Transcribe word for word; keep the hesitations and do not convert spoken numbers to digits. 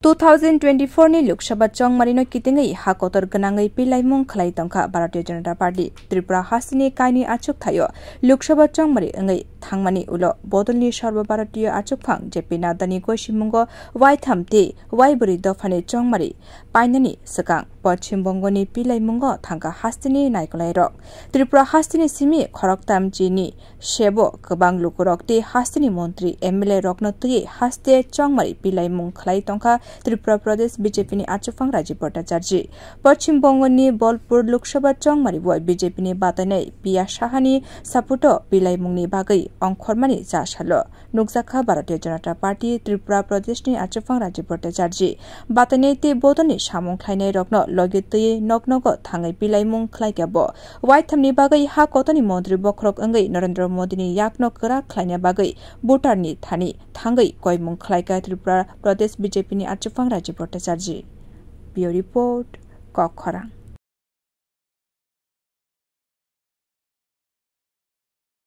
Two thousand twenty-four ni Lok Sabha chongmarino kitingwi ha kotor gwnangwi pilaimung khlai tongkha Bharatiya Janata Party. Tripura hasteni kaini achuk thaio Lok Sabha chongmari wngwi thangmani ulo bodolni Sarbo Bharatiya achukphang J P Naddani goisimungo waitham tei waibwrwi dophani chongmari painani swkang Poschim Bongoni pilaimungo thangkha hasteni naikolairok. Tripura hasteni simi khoroktham chini sebo kwbang lukurok tei hasteni montri M L A rokno twiwi haste chongmari pilaimung khlai tongkha Tripura Pradesh B J P ni achukphang Rajiv Bhattacharjee. Poschim Bongoni Bolpur Lok Sabha chongmari bo B J P ni batainai Piya Sahani saputo pilaimungni bagwi ongkhormani cha salo nukjakha Bharatiya Janata Party Tripura Pradesh ni achukphang Rajiv Bhattacharjee. Batainai tei bodolni samung khlainairokno logi twiwi nok nogo thangwi pilaimung khlaikha bo. Waithamni bagwi ha kotorni montri bokhorok wngwi Narendra Modini yakno kwrak khlaina bagwi voterni thani thangwi koimung khlaikha Tripura Pradesh B J P ni achukphang Rajiv Bhattacharjee. Bureau Report, Kokkhorang.